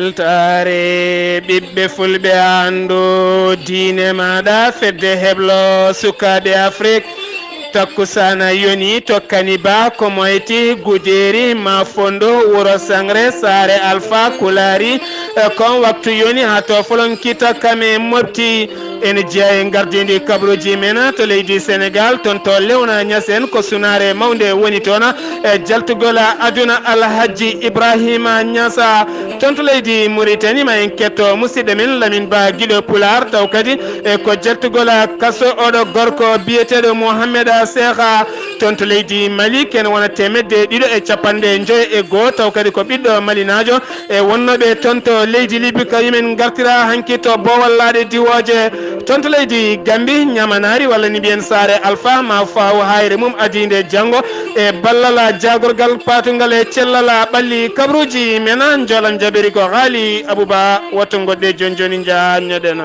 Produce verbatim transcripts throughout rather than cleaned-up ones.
Weltaare ɓiɓɓe fulɓe, anndu diine maaɗa, fedde heblo sukaaɓe Afrik. Takkusaana yoni to Kaniba, ko moyti Gudeeri, ma Fondo, Wuro Sangre, Saare Alfa, Kulaari. E kon waktu yoni haa to Folonki Takame Mopti. Ene jeyaa e ngardiindi kabruuji men to leydi Senegaal, toon to Lewna Ñaseen, ko sunaare mawnde woni toon e jaltugol aduna, Alhaji Ibrahima Ñasa. Toon to leydi Muritani, ma en ketto musidɗo men Lamin Ba Giɗo Pulaar, taw kadi e ko jaltugol kaso oɗo gorko biyeteeɗo Mohamed Seeha. Toon to leydi Mali, kene wona teemedde ɗiɗo e capanɗe njoyo e goo, taw kadi ko ɓiɗɗo malinaajo. E wonnooɓe toon to leydi Libi, ko yimen ngartira hanki to boowal laaɗe diwooje. Toon to leydi Gambi, Ñamanaari walla ni mbiyen Saare Alfa, ma faaw haayre mum adiinde janngo e ballal jaagorgal paatungal e cellal ɓalli kabruuji men. Njoolan jaɓiri ko Haali Abuba. Wattu ngoɗɗe jooni jooni, njaha ñoɗen.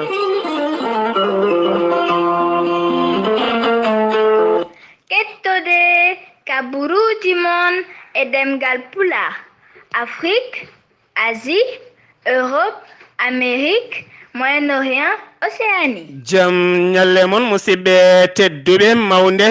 Kettode kaburuuji mon e ɗemngal Pulaar, Afrik, Asie, Europe, Amérique, Moyen-Orient, Océanie. Jam ñalle mon, musidɓe tedduɓe, mawnde,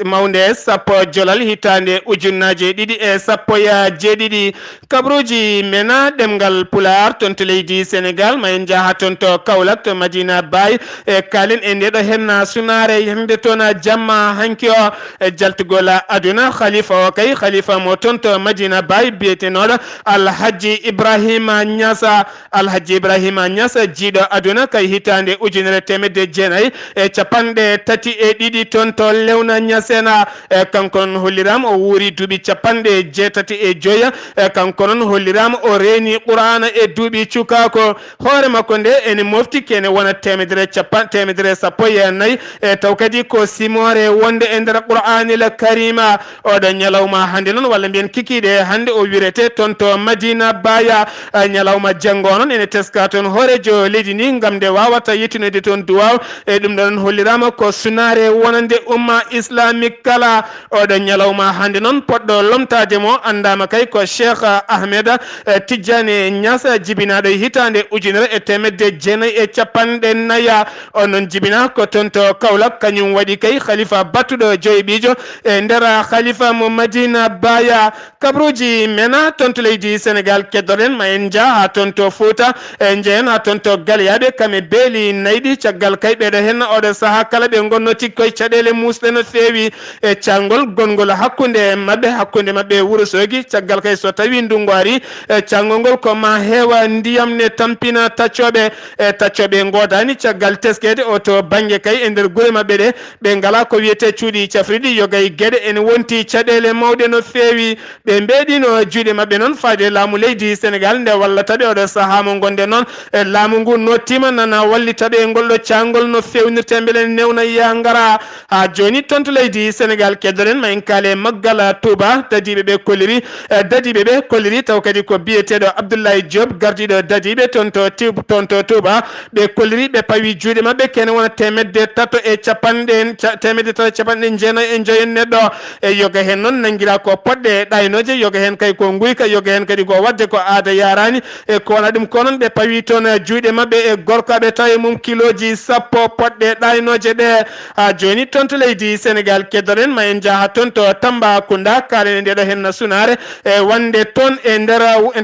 mawnde sappo jolal hitaande ujunnaaje ɗiɗi e sappo e jeeɗiɗi. Kabruuji men ɗemngal Pulaar toon to leydi Senegaal, ma en njaha toon to Kaolack, to Madina Baye. E kaalen e ndeeɗo henna sunaare, hannde toon jamma hanki o, e jaltugol aduna. Khalifa o kay, khalifa mo toon to Madina Baye, biyetenooɗo Alhaji Ibrahima Ñasa. Alhaji Ibrahima Ñasa, jiiɗo aduna kay hitaande ujunere teemedde jeenayi e capanɗe tati e ɗiɗi toon to Lewna Ñasena. E kanko noon holliraama o wuuri duuɓi capanɗe jeetati e joya. E kanko noon holliraama o reeni Qur'aana e duuɓi cukaaku. Hoore makko nde ene mofti kene wona teemedere capa-, teemedere sappo e nayi. E taw kadi ko simoore wonde e nder Qur'aanil Kariima. Oɗo ñalawma hannde noon, walla mbiyen kikiiɗe hannde, o wirete toon to Madina Baya. Eh, ñalawma janngo noon ene teska toon hooreejo leydi ndi, ngam nde waawata yettinoyde toon duwaaw. E ɗum ɗo noon holliraama ko sunaare wonande umma islamique kala. Oɗo ñalawma hannde noon, poɗɗo lomtaade mo anndaama kay ko Cheikh Ahmed, eh, Tijjani Niass, jibinaaɗo hitaande ujunere e teemedde jeenayi e capanɗe nayi. O noon jibina ko toon to Kaolack, kañum waɗi kay khalifa battuɗo joyɓiijo e nder khalifa mo Madina Baya. Kabruuji mena toon to leydi Senegaal, keddoɗen ma en njah haa toon to Fuuta, e njehen haa toon to Galyaaɓe, kam e beeli nayɗi. Caggal kay ɓeeɗo heen, oɗo sahaa kala ɓe ngonnoo tigi koye caɗeele muusɗe no feewi. E caangol gonngol hakkunde maɓɓe, hakkunde maɓɓe e Wuro Soogi, caggal kay so tawii ndunngu arii, e caangol ngol ko ma heewa ndiyam ne tampina taccooɓe, e taccooɓe ngoodaani caggal teskeede o to bannge kay e nder gure maɓɓe ɗe, ɓe ngalaa ko wiyetee cuuɗi cafriɗi. Yoga e geɗe ene wonti caɗeele mawɗe no feewi. Ɓe mbeeɗino juuɗe maɓɓe noon faade laamu leydi Senegaal nde wallata ɓe oɗo sahaa mo ngonɗen noon. E laamu ngu nottiima nana wallita ɓe e ngol ɗo caangol no feewnirtee mbele newna yaa ngara. Haa jooni toon to leydi Senegaal, keddoɗen ma en kaale maggal Touba, dadiiɓe ɓe kolliri, e dadiiɓe ɓe kolliri taw kadi ko biyeteeɗo Abdoulaye Diop, gardiiɗo dadiiɓe toon to Tiu-, toon to Touba. Ɓe kolliri, ɓe pawi juuɗe maɓɓe kene wona teemedde tato e capanɗe, ca-, teemedde tato e capanɗe jeenayi e njoyo neɗɗo. E yoga heen noon nanngiraa ko poɗɗe ɗaynooje, yoga heen kay ko nguyka, yoga heen kadi ko waɗde ko aada yaaraani. E ko wona ɗum ko noon ɓe pawi toon juuɗe maɓɓe e gorko ɓe tawi mum kilooji sappo poɗɗe ɗaynooje ɗe. Haa jooni toon to leydi Senegaal, keddoɗen ma en njaha toon to Tambacounda, kaalen e ndeeɗo heen sunaare. E wonde toon e nder,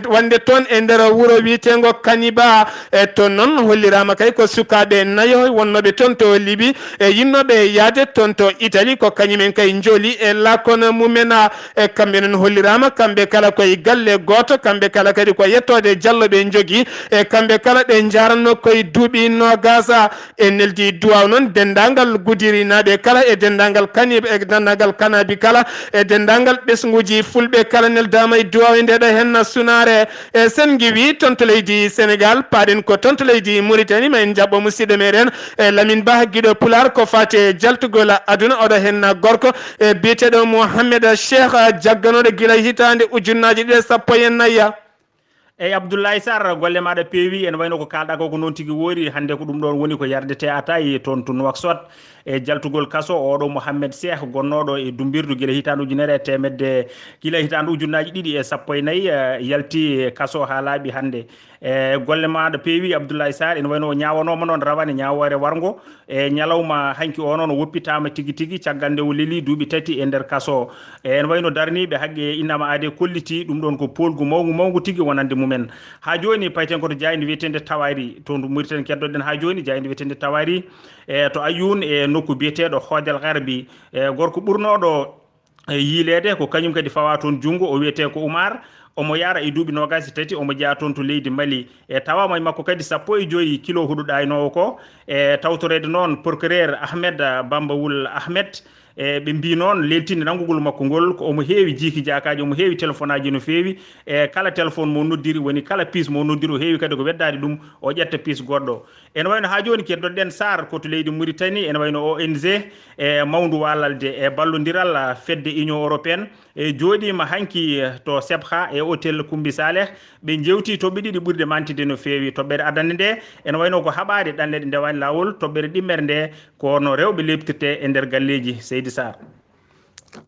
wonde toon e nder wuro wiyeteengo Kaniba. E toon noon holliraama kay ko sukaaɓe nayo wonnooɓe toon to Libi e yinnooɓe yahde toon to Itali, ko kañumen kay njooli e laakon mumen. E kamɓe noon holliraama, kamɓe kala koye galle gooto, kamɓe kala kadi ko yettoode Jallo ɓe njogii. E kamɓe kala ɓe njaranno koye duuɓi noogaas. E neldi duwaaw noon denndaangal Gudirinaaɓe kala, e denndaangal Kani-, e denndaangal Kanaabi kala, e denndaangal ɓesnguuji fulɓe kala neldaama e duwaaw e ndeeɗo heen sunaare. E sen ngiwii toon to leydi Senegaal, paaɗen ko toon to leydi Muritani, ma en njaɓɓo musidɗo meɗen, e Lamin Bah Giɗo Pulaar, ko faati e jaltugol aduna. Oɗo heen gorko, e biyeteeɗo Mohamed Cheikh, jagganooɗo gila hitaande ujunnaaje ɗiɗi e sappo e nayi. Eyi, Abdoulaye Sarr, golle maaɗa peewi. Ene wayno ko kaalɗaa ko, ko noon tigi woori. Hannde ko ɗum ɗoon woni ko yardetee ataay toon to Nouakchott, e jaltugol kaso oɗo Mohamed Cheikh, gonnooɗo e dumbirdu gila hitaande ujunere e teemedde, gila hitaande ujunnaaji ɗiɗi e sappo e nayi, eh, yalti kaso haa laaɓi hannde. E golle maaɗa peewi, Abdoulaye Sarr. Ene wayno o ñaawanooma noon rawane ñaawoore warngo. E ñalawma hanki o noon, o woppitaama tigi tigi caggal nde o lelii duuɓi tati e nder kaso. E ene wayno daraniiɓe haqqe innama aade kolliti ɗum ɗoon ko poolgu mawngu mawngu tigi wonande mumen. Haa jooni, payten ko to jaayndi wiyeteende Tawari, to ndu Mauritanie keddoɗen haa jooni, jaayndi wiyeteende Tawari, e to Ayoun, e nokku biyeteeɗo Hoodel Garbi. E gorko ɓurnooɗo e yiileede, ko kañum kadi fawaa toon junngo, o wiyetee ko Oumar. Omo yahra e duuɓi noogaas e tati, omo jeyaa toon to leydi Mali. E tawaama e makko kadi sappo e joy kilo huɗo ɗaaynoowo ko. E tawtoreede noon procureur Ahmed Bamba Wul Ahmed, e ɓe mbii noon, leeltinde nanngugol makko ngol, ko omo heewi jiiki jaakaaji, omo heewi telefonaaji no feewi. E kala telefon mo noddiri, woni kala piis mo noddiri, o heewi kadi ko weddaade ɗum, o ƴetta piis goɗɗo. Ene wayno haa jooni keddoɗen Sarr ko to leydi Mauritanie, ene wayno O N G e mawndu waalalde e ballondiral, ah, fedde Union Européenne, e jooɗiima hanki, eh, to Sebha e hôtel Koumbi Saleh. Ɓe njeewti toɓɓe ɗiɗi ɓurɗe mantinde no feewi. Toɓɓere adannde nde ene wayno ko haɓaade ɗanle ɗe ndewaani laawol. Toɓɓere ɗimmere nde ko no rewɓe leeptirte e nder galleeji. Seydi Sarr.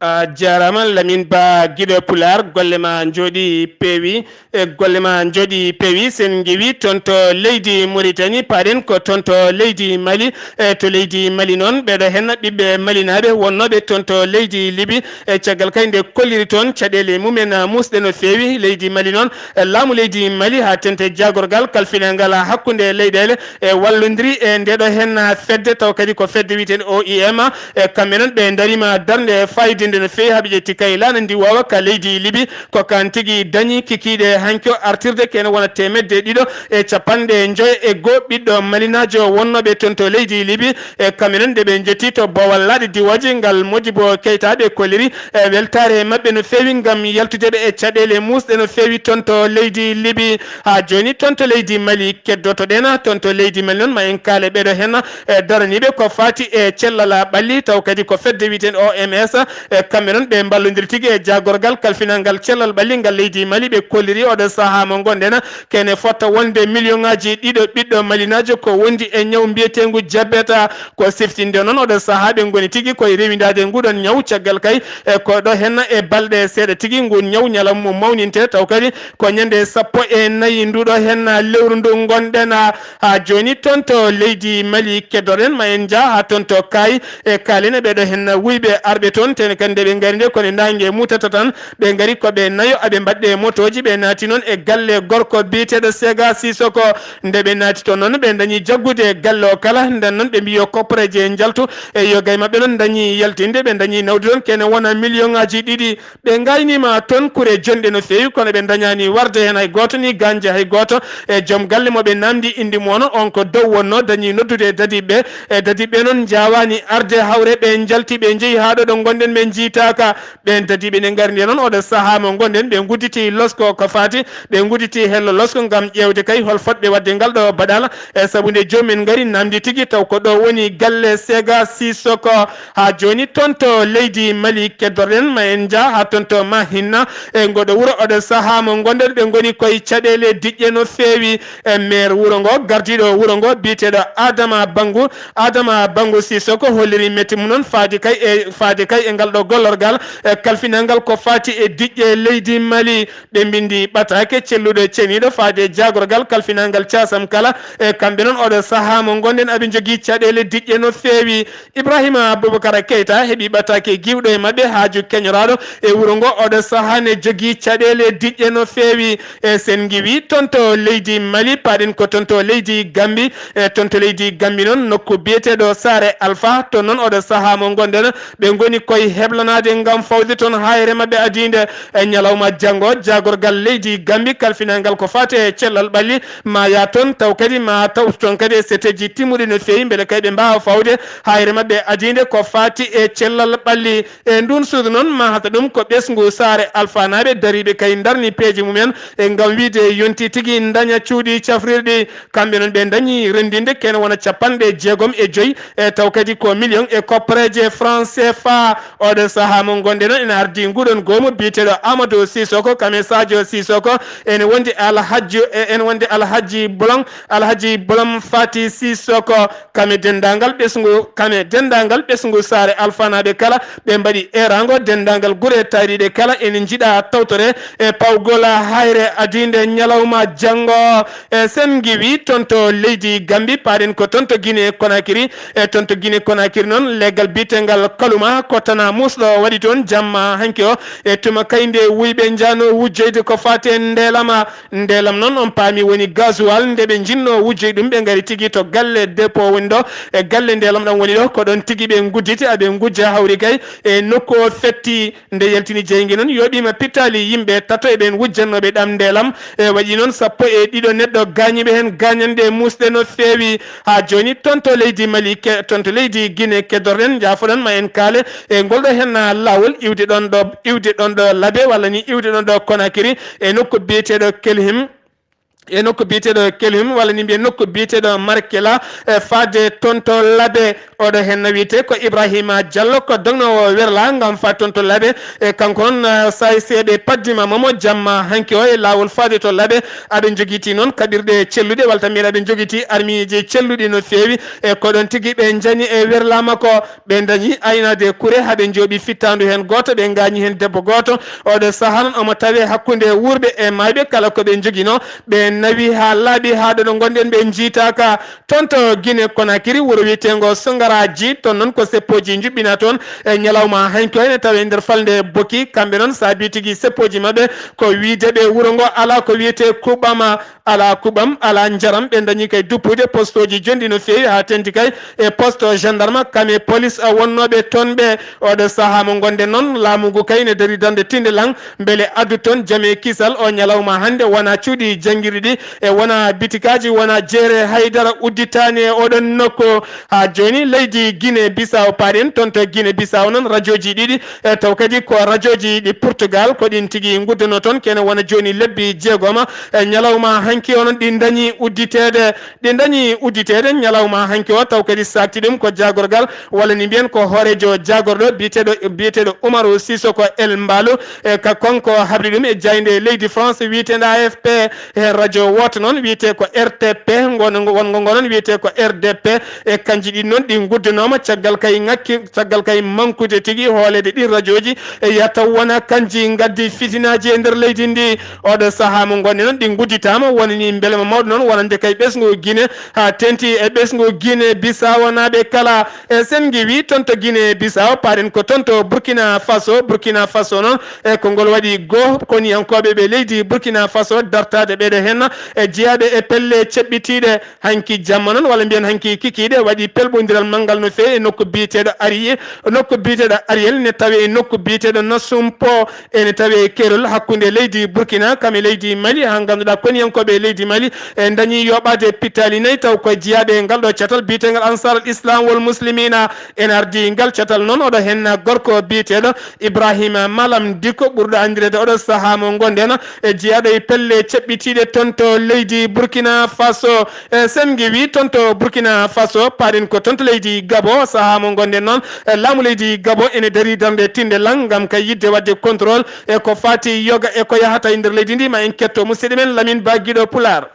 A jaaraama Lamine Ba, giɗo Pulaar, golle ma njooɗi peewi. E golle ma njooɗi peewi, sen ngewi toon to leydi Mauritanie, paaɗen ko toon to leydi Mali. E to leydi Mali noon, ɓeeɗo heen ɓiɓɓe malinaaɓe wonnooɓe toon to leydi Libi, e caggal kay nde kolliri toon caɗeele mumen muusɗe no feewi leydi Mali noon, e laamu leydi Mali haa tente jaagorgal kalfinangal hakkunde leyɗeele, e wallondiri e ndeɗo heen fedde, taw kadi ko fedde wiyeteende O I M. E kamɓe noon, ɓe ndariima darnde faayidinnde no feewi, haa ɓe ƴetti kay laana ndi waawa ka leydi Libi. Ko kaan tigi dañi kikiiɗe hanki o artirde, kene wona teemedde ɗiɗo e capanɗe njoyo e goo ɓiɗɗo malinaajo wonnooɓe toon to leydi Libi. E kamɓe noon, nde ɓe njetti to boowal laaɗe diwooje ngal Modibo Keita, ɓe kolliri e weltaare maɓɓe no feewi ngam yaltude ɓe e caɗeele muusɗe no feewi toon to leydi Libi. Haa jooni toon to leydi Mali, keddotoɗen toon to leydi Mali noon, ma en kaale ɓeeɗo heen, e daraniiɓe ko faati e cellal ɓalli, taw kadi ko fedde wiyeteende O M S. E kamɓe noon, ɓe mballondiri tigi e jaagorgal kalfinal ngal cellal ɓalli ngal leydi Mali, ɓe kolliri oɗo sahaa mo ngonɗen, kene fotta wonde miliyoŋaaji ɗiɗo ɓiɗɗo malinaajo ko wondi e ñaw mbiyeteengu jabeta. Ko siftinde noon, oɗo sahaa ɓe ngoni tigi koye rewindaade nguɗon ñaw, caggal kay e ko ɗo heen e balɗe seeɗa tigi ngun ñaw ñalawma mum mawninte, taw kadi ko ñande sappo e nayi nduɗo heen lewru ndu ngonɗen. Haa jooni toon to leydi Mali, keddoɗen ma en njah haa toon to Kaayi, e kaalen e ɓeeɗo heen wuyɓe arɓe toon, tene kadi nde ɓe ngari nde ko nde naange mutata tan, ɓe ngari ko ɓe nayo, aɓe mbaɗde motooji, ɓe naati noon e galle gorko biyeteeɗo Sega Sissoko. Nde ɓe naati toon noon, ɓe dañi jaggude galle o kala, nden noon ɓe mbi yo koppareeje njaltu, e yo gay maɓɓe noon dañi yaltinde, ɓe dañi nawde toon kene wona miliyoŋaaji ɗiɗi. Ɓe ngayniima toon kure jonɗe no feewi, kono ɓe ndañaani warde heen hay gooto, ni gaañde hay gooto. E joom galle mo ɓe naamndi innde mum, on ko dow wonnoo, dañi noddude dadiiɓe. E dadiiɓe noon njaawaani arde hawre, ɓe njalti, ɓe njehi haa ɗo ɗo ngonɗen, ɓe njiitaaka. Ɓeen dadiiɓe ne ngari nde noon, oɗo sahaa mo ngonɗen, ɓe ngudditi losko ko faati, ɓe ngudditi hello losko ngam ƴeewde kay hol fotɓe waɗde ngal ɗo baɗal. E sabu nde joom en ngari naamndi tigi, taw ko ɗo woni galle Sega Sissoko. Haa jooni toon to leydi Mali, keddorɗen ma en njah haa toon to Mahinna, e ngoɗo wuro, oɗo sahaa mo ngonɗen, ɓe ngoni koye caɗeele diƴƴe no feewi. E maire wuro ngo, gardiiɗo wuro ngo, biyeteeɗo Adama Bangu, Adama Bangu Sissoko holliri metti mum noon faade kay e, faade kay e ngal ɗo gollorgal, e kalfinal ngal ko faati e diƴƴe leydi Mali. Ɓe mbindi ɓataake celluɗo ceniiɗo faade jaagorgal kalfinal ngal caasam kala. E kamɓe noon, oɗo sahaa mo ngonɗen, aɓe njogii caɗeele diƴƴe no feewi. Ibrahima Boubacar Keita heɓi ɓataake giwɗo e maɓɓe haaju keñoraaɗo e wuro ngo. Oɗo sahaa ne jogii caɗeele diƴƴe no feewi. E sen ngiwi toon to leydi Mali, paaɗen ko toon to leydi Gambi. E toon to leydi Gambi noon, nokku biyeteeɗo Saare Alfa, toon noon oɗo sahaa mo ngonɗen, ɓe ngoni koye heblanaade ngam fawde toon haayre maɓɓe adiinde. E ñalawma janngo, jaagorgal leydi Gambi kalfinal ngal ko faati e cellal ɓalli, ma yaa toon, taw kadi ma tawtu toon kadi e seteeji timmuɗi no feewi, mbele kay ɓe mbaawa fawde haayre maɓɓe adiinde ko faati e cellal ɓalli. E ndun suudu noon, mahata ɗum ko ɓesngu Saare Alfanaaɓe dariiɓe kay ndarni peeje mumen, e ngam wiide yonti tigi ndaña cuuɗi cafrirɗi. Kamɓe noon ɓe ndañi renndinde kene wona capanɗe jeegom e joy, e taw kadi ko million e koppareeje franc C F A. Oɗo sahaa mo ngonɗen o, ene ardii nguɗon goomu biyeteeɗo Amadou Sissoko, kam e Sadio Sissoko, ene wondi Alhaji, e, ene wondi Alhaji Bolon, Alhaji Bolon Fati Sissoko, kam e denndaangal ɓesngu, kam e denndaangal ɓesngu Saare Alfanaaɓe kala, ɓe mbaɗi eeraango denndaangal gure taariiɗe kala, ene njiɗa tawtore e pawgol hayre adiinde ñalawma janngo. E sen ngiwi toon to leydi Gambi, paaɗen ko toon to Guinée Conakry. E toon to Guinée Conakry noon, leggal biyetengal Kaluma ko tana muusɗo waɗi toon jamma hanki o. E tuma kay nde wuyɓe njano wujjoyde ko faati e ndeelama. Ndeelam noon on paami woni gasoil, nde ɓe njinnoo wujjoy ɗum, ɓe ngari tigi to galle dépôt woni ɗo. E galle ndeelam ɗam woni ɗo, ko ɗoon tigi ɓe ngudditi, aɓe ngujja hawri kay e nokku o fetti. Nde yaltini jeynge noon, yooɓiima pittaali yimɓe tato e ɓeen wujjannooɓe ɗam ndeelam. E waɗi noon sappo e ɗiɗo neɗɗo gaañiiɓe heen gaañanɗe muusɗe no feewi. Haa jooni, toon to leydi Mali, ke-, toon to leydi Guinée keddorɗen, njaafoɗon ma en kaale e ngol ɗo heen laawol iwde ɗoon ɗo, iwde ɗoon ɗo Labe walla ni iwde ɗoon ɗo Conakry e nokku biyeteeɗo Kelhim. E nokku biyeteeɗo Kelhim, walla ni mbiyen nokku biyeteeɗo Markela, e faade toon to Labe. Oɗo heen na wiyetee ko Ibrahima Diallo, ko dognoowo werla ngam faade toon to Labe. E kanko noon, eh, saayseeɓe paddima mo mo jamma hanki o e laawol faade to Labe. Aɓe njogiti noon kaɓirɗe celluɗe, walla tan mbiyen aɓe njogiti armiiji celluɗi no feewi. E ko ɗoon tigi ɓe njani e werla makko. Ɓe ndañi aynaade kure haa ɓe njooɓi fittaandu heen gooto, ɓe ngaañi heen debbo gooto. Oɗo sahaa noon omo tawee hakkunde wuurɓe e maayɓe, kala ko ɓe njoginoo, ɓe nawi haa laaɓi haa ɗo ɗo ngonɗen ɓe njiytaaka. Toon to Guinée Conakry, wuro wiyeteengo Songaraji, toon noon ko seppooji njuɓɓinaa toon e ñalawma hanki o, ene tawee nder falnde Boki. Kamɓe noon saabii tigi seppooji maɓɓe ko wiyde ɓe wuro ngo alaa ko wiyetee kuɓama. Alaa kuɓam, alaa njaram, ɓe ndañi kay duppude postooji jonɗi no feewi haa teŋti kay e poste gendarme, kam e police, a, wonnooɓe toon ɓe. Oɗo sahaa mo ngonɗen noon, laamu ngu kay ne darii darnde tiinde laŋ, mbele addu toon jam e kisal. O ñalawma hannde wonaa cuuɗi janngirɗi ɗi, e wonaa bitikaaji, wonaa jeere haydara udditaani e oɗon nokku. Haa jooni, leydi Guinée Bissau paaɗen, toon to Guinée Bissau noon, rajooji ɗiɗi, e taw kadi ko rajooji ɗi Portugal, ko ɗin tigi nguddanoo toon, kene wona jooni lebbi jeegoma. E ñalawma hanki o noon, ɗi ndañi udditeede, ɗi ndañi udditeede ñalawma hanki o, taw kadi saakti ɗum ko jaagorgal, walla ni mbiyen ko hooreejo jaagorɗo biyeteeɗo, biyeteeɗo Umaru Sisoko El Mbalu, e ka kanko habri ɗum e jaaynde leydi France wiyeteende A F P. E radio wooto noon wiyetee ko R T P, ngo, ngo, wonngo ngo noon wiyetee ko R D P. E kanji ɗin noon ɗi nguddunooma caggal kay ŋakki, caggal kay mankude tigi hooleede ɗin rajooji. E ya taw wona kanji ngaddi fitinaaji e nder leydi ndi. Oɗo sahaa mo ngonɗen noon ɗi ngudditaama, woni ni mbelema mawɗo noon wonande kay ɓesngu Guinée, haa teŋti e ɓesngu Guinée Bissau naaɓe kala. E sen ngiwi toon to Guinée Bissau, paaɗen ko toon to Burkina Faso. Burkina Faso noon, e ko ngol waɗi goo koniyankooɓe ɓe leydi Burkina Faso dartaade ɓeeɗo heen e jeyaaɓe e pelle ceɓɓitiiɗe. Hanki jamma noon, walla mbiyen hanki kikiiɗe, waɗi pelɓondiral manngal no feewi e nokku biyeteeɗo Ariye, nokku biyeteeɗo Ariel ne tawee e nokku biyeteeɗo Nasumpo, ene tawee e keerol hakkunde leydi Burkina kam e leydi Mali, haa ngannduɗaa koniyankooɓe e leydi Mali e ndañi yoɓaade pittaali nayi, taw ko jeyaaɓe e ngal ɗo catal biyeteegal Ansar al Islam wal Muslimina. En ardii ngal catal noon, oɗo heen gorko biyeteeɗo Ibrahima Malam Diko, ɓurɗo anndireede oɗo sahaa mo ngonɗen e jeyaaɗo e pelle ceɓɓitiiɗe toon to leydi Burkina Faso. E sen ngiwi toon to Burkina Faso, paaɗen ko toon to leydi Gabo, sahaa mo ngonɗen noon, e laamu leydi Gabo ene darii darnde tiinde laŋ ngam kay yiɗde waɗde contrôle e ko faati yoga e ko yahata e nder leydi ndi. Ma en ketto musidɗo men Lamine Ba Giɗo Pulaar.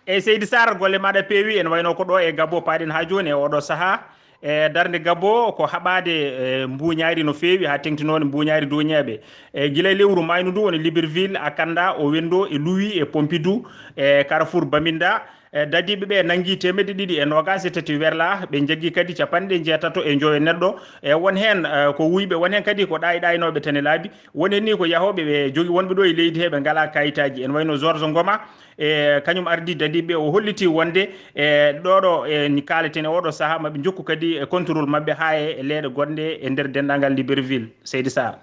Eyi, Seydi Sarr, golle maaɗa peewi. Ene waynoo ko ɗo e Gabo paaɗen haa jooni e oɗo sahaa. E darnde Gabo ko haɓaade, e, mbuuñaari no feewi, haa teŋtinoonde mbuuñaari duuñeeɓe. E gila e lewru maaynu ndu, woni Libreville, Akanda, Owendo, e Louis, e Pompidou, e Carrefour Bamenda. E dadiiɓe ɓe nanngii teemedde ɗiɗi e noogaas e tati werlaa, ɓe njaggii kadi capanɗe njeetato e njoyo neɗɗo. E won heen, e, ko wuyɓe, won heen kadi ko ɗaay-ɗaaynooɓe tanelaaɓe. Won heen ni ko yahooɓe ɓe jogi wonɓe ɗo e leydi he ɓe ngalaa kayitaaji. Ene waynoo Georges Ngoma, e kañum ardii dadiiɓe ɓe, o holliti wonde e ɗo ɗo e kaaleten e oɗo sahaa maɓe njokku kadi e contrôle maɓɓe haa e leeɗe gonɗe e nder denndaangal Libreville. Seydi Sarr.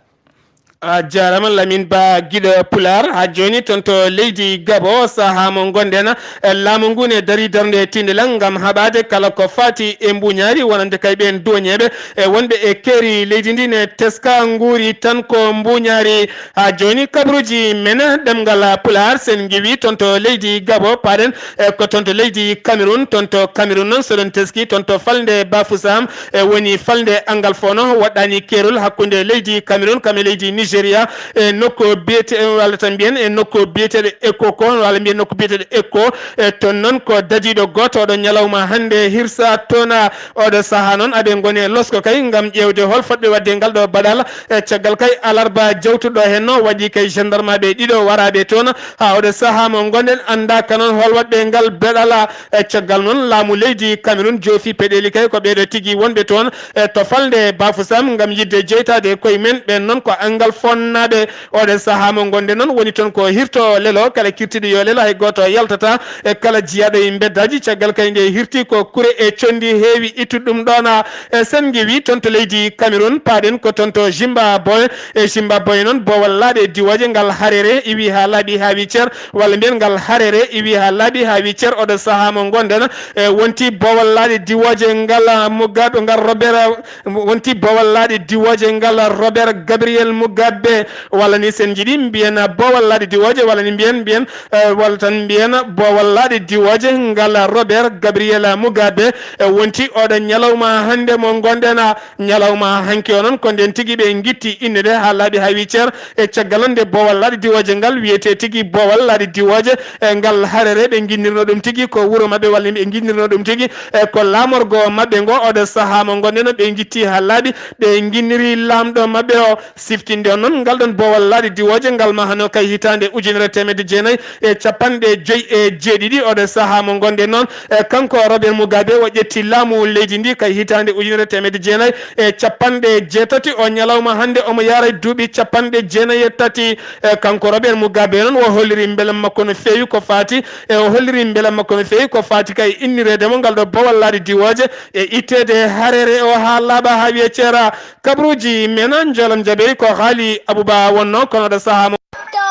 A jaaraama Lamin Ba giɗo Pulaar. Haa jooni toon to leydi Gabo, sahaa mo ngonɗen, e laamu ngu ne darii darnde tiindilal ngam haɓaade kala ko faati e mbuuñaari, wonande kay ɓeen duwoñeeɓe e wonɓe e keeri leydi ndi ne teska nguuri tan ko mbuuñaari. Haa jooni kabaruuji men ɗemngal Pulaar, sen ngiwii toon to leydi Gabo, paaɗen e ko toon to leydi Cameroun. Toon to Cameroun noon, so ɗon teski toon to falnde Bafoussam, e woni falnde Angalfono, waɗɗaani keerol hakkunde leydi Cameroun kam e leydi Nigeria, e nokku biyete-, walla tan mbiyen e nokku biyeteeɗo Eko ko, walla mbiyen nokku biyeteeɗo Eko. E toon noon ko dadiiɗo gooto oɗo ñalawma hannde hirsa toon, oɗo sahaa noon aɓe ngoni e losko kay ngam ƴeewde hol fotɓe waɗde ngal ɗo baɗal. E caggal kay alarba jawtuɗo heen no waɗi kay gendarmeɓe ɗiɗo waraaɓe toon. Haa oɗo sahaa mo ngonɗen anndaaka noon hol waɗɓe ngal baɗal. E caggal noon, laamu leydi Cameroun joofi peɗeeli kay ko ɓeeɗo tigi wonɓe toon, e to falnde Bafoussam ngam yiɗde jeytaade e koye men. Ɓeen noon ko Angalfonnaaɓe. Oɗo sahaa mo ngonɗen noon woni toon ko hirto lelo, kala kirtiiɗo yo lelo, hay gooto yaltata e kala jiyaaɗo e mbeddaaji. Caggal kay nde hirti ko kure e conndi heewi ittude ɗum ɗoon. E sen ngiwii toon to leydi Cameroun, paaɗen ko toon to Zimbabwe. E Zimbabwe noon, boowal laaɗe diwooje ngal harere iwi haa laaɓi haa wi cer, walla mbiyen ngal harere iwi haa laaɓi haa wi cer. Oɗo sahaa mo ngonɗen, e wonti boowal laaɗe diwooje ngal, ah, Mugabe, ngal Robert, wonti boowal laaɗe diwooje ngal Robert Gabriel Mugabe, walla ni sen njiɗi mbiyen boowal laaɗe diwooje, walla ni mbiyen, mbiyen, eh, walla tan mbiyen boowal laaɗe diwooje ngal Robert Gabriel Mugabe. E wonti oɗo ñalawma hannde mo ngonɗen, ñalawma hanki o noon, ko ndeen tigi ɓe ngitti innde nde haa laaɓi haa wi cer. E caggal noon nde boowal laaɗe diwooje ngal wiyetee tigi boowal laaɗe diwooje, e ngal harere ɓe nginnirno ɗum tigi ko wuro maɓɓe, walla ɓe nginnirno ɗum tigi e ko laamorgo maɓɓe ngo. Oɗo sahaa mo ngonɗen o ɓe ngitti haa laaɓi, ɓe nginniri laamɗo maɓɓe o. Siftinde on noon, ngal ɗon boowal laaɗe diwooje ngal mahano kay hitaande ujunere teemedde jeenayi e capanɗe joy e jeeɗiɗi. Oɗo sahaa mo ngonɗen noon, e kanko Robert Mugabe o ƴetti laamu leydi ndi kay hitaande ujunere teemedde jeenayi e capanɗe jeetati. O ñalawma hannde omo yaara duuɓi capanɗe jeenayi e tati. E kanko Robert Mugabe noon o holliri mbelam makko no feewi ko faati, e o holliri mbelam makko no feewi ko faati kay innireede mo ngal ɗo boowal laaɗe diwooje e itteede harere o haa laaɓa haa wiye ceera. Kabaruuji men, njoolam jaɓeeri ko Haali Abuba wonno, kono ɗo sahaa mo. To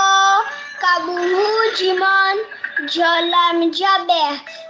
kabaruuji mon, njoolam jaɓe,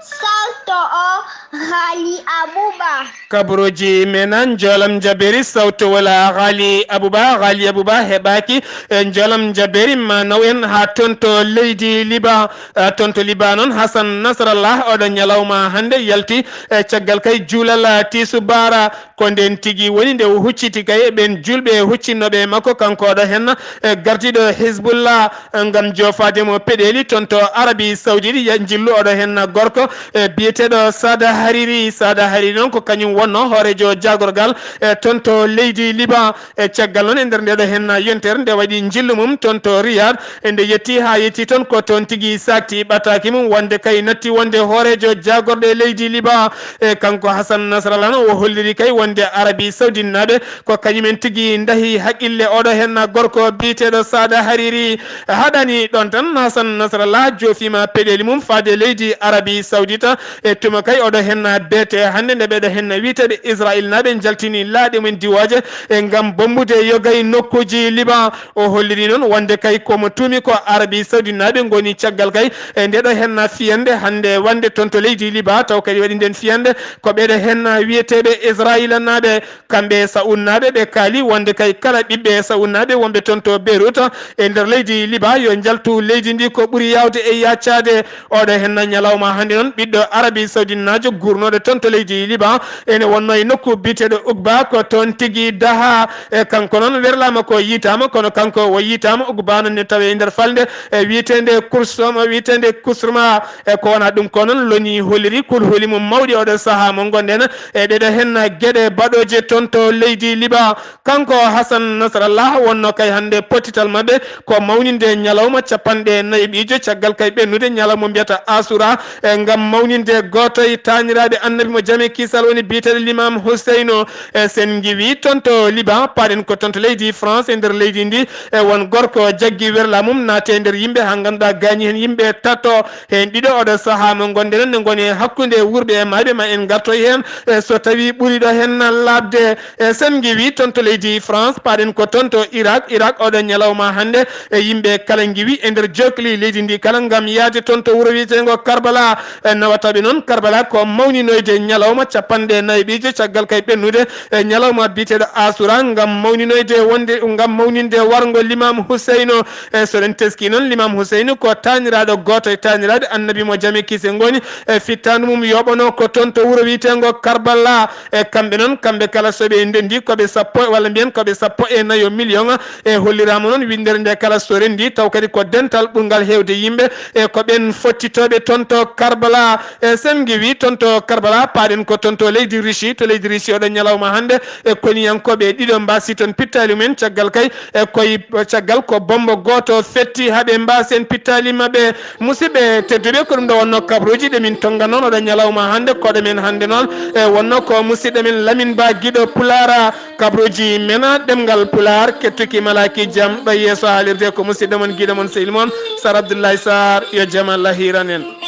salto o Haali Abuba. Kabaruuji men, njoolam jaɓeeri, sawto wala Haali Abuba, Haali Abuba heɓaaki, e njoolam jaɓeeri ma naw en haa toon to leydi Liban, e toon to Liban noon, Hasan Nasrallah, oɗo ñalawma hannde yalti, e caggal kay juulal tiisubaara. Ko ndeen tigi woni nde o hucciti kay e ɓeen juulɓe huccinnooɓe e makko, kanko oɗo heen, e, gardiiɗo Hizbullah, e, ngam joofaade mo peɗeeli toon to Arabi Saoudite, ya njillu oɗo heen gorko, e, biyeteeɗo Saada Hariri. Saada Hariri noon ko kañum wonno hooreejo jaagorgal, e, toon to leydi Liban. E caggal noon, e nder ndeeɗo heen yontere, nde waɗi njillu mum toon to Riyad, e nde yetti haa yetti toon, ko toon tigi saakti ɓataaki mum wonde kay natti wonde hooreejo jaagorɗe leydi Liban. E kanko Hasan Nasrallah no o holliri kay wonde Arabi Saudinaaɓe ko kañumen tigi ndahi haqqille oɗo heen gorko biyeteeɗo Saada Hariri. Haɗani ɗoon tan, Hasan Nasrallah joofiima peɗeeli mum faade leydi Arabi Saudita. E tuma kay oɗo heen beete hannde nde ɓeɗo heen wiyeteeɓe Israilnaaɓe njaltini laaɗe mum diwooje e ngam bommbude yogay nokkuuji Liban. O holliri noon wonde kay komo tuumi ko Arabi Saudinaaɓe ngoni caggal kay e ndeɗo heen fiyande hannde wonde toon to leydi Liban, taw kadi waɗi nden fiyande ko ɓeɗo heen wiyeteeɓe Israilnaaɓe. Kamɓe Saudnaaɓe ɓe kaali wonde kay kala ɓiɓɓe Saudnaaɓe wonɓe toon to Beirut e nder leydi Liban yo njaltu leydi ndi ko ɓuri yaawde e yaccaade. Oɗo heen ñalawma hannde noon ɓiɗɗo Arabi Saudinaajo guurnooɗo toon to leydi Liban ene wonno e nokku biyeteeɗo Ugba, ko toon tigi daha. E kanko noon werlaama ko yiitaama, kono kanko o yiitaama. Ugba noon ne tawee e nder falnde e wiyeteende Kursoma, wiyeteende Kusrma. E ko wonaa ɗum ko noon loni holliri kulhuli mum mawɗi oɗo sahaa mo ngonɗen e ɗeɗo heen geɗe baɗooje toon to leydi Liban. Kanko Hasan Nasrallah wonno kay hannde pottital maɓɓe ko mawninde ñalawma capanɗe nayi ɓiijo caggal kay ɓennude ñalawma mbiyata Asura, e ngam mawninde gooto e taaniraaɓe Annabi mo jam e kisal woni biyeteeɗo Limam Huseyno. E sen ngiwi toon to Liban, paaɗen ko toon to leydi France, e nder leydi ndi, e won gorko jaggi werla mum, naati e nder yimɓe, haa ngannduɗaa gaañi heen yimɓe tato, heen ɗiɗo. Oɗo sahaa mo ngonɗen ne ngoni e hakkunde wuurɓe e maayɓe, ma en ngartoy heen, e so tawii ɓuriiɗo heen laaɓde. E sen ngiwi toon to leydi France, paaɗen ko toon to Irak. Irak, oɗo ñalawma hannde, e yimɓe kala ngiwi e nder jokli leydi ndi kala ngam yahde toon to wuro wiyeteengo Karbala. E nawataɓe noon Karbala ko mawninoyde ñalawma capanɗe nayi ɓiije caggal kay ɓennude, e ñalawma biyeteeɗo Asura ngam mawninoyde wonde, ngam mawninde warngo Limam Huseyno. E so ɗen teski noon, Limam Huseyno ko taaniraaɗo gooto e taaniraaɓe Annabi mo jam e kise ngoni, e fittaandu mum yoɓano ko toon to wuro wiyeteengo Karbala. E kamɓe noon, kamɓe kala so ɓe ndenndi ko ɓe sappo walla mbiyen ko ɓe sappo e nayo million. E holliraama noon winndere nde kala so renndi, taw kadi ko dental ɓurngal heewde yimɓe, e ko ɓeen fottitooɓe toon to Karbala. E sen ngiwi toon to Karbala, paaɗen ko toon to leydi Russie. To leydi Russie oɗo ñalawma hannde, e koniyankooɓe ɗiɗo mbaasi toon pittaali mumen, caggal kay, e koye caggal ko bommbo gooto fetti haa ɓe mbaasi heen pittaali maɓɓe. Musidɓe tedduɓe, ko ɗum ɗo wonno kabaruuji ɗi min tonnga noon oɗo ñalawma hannde. Koɗo men hannde noon, e wonno ko musidɗo men Lamin Ba Giɗo Pulaar, kabaruuji mena ɗemngal Pulaar, kettuki malaaki jam ɗo yeeso haalirde ko musidɗo mon, giɗo mon, sehil mon, Sar Abdoulaye Sarr, yo jam Allah hiiran en.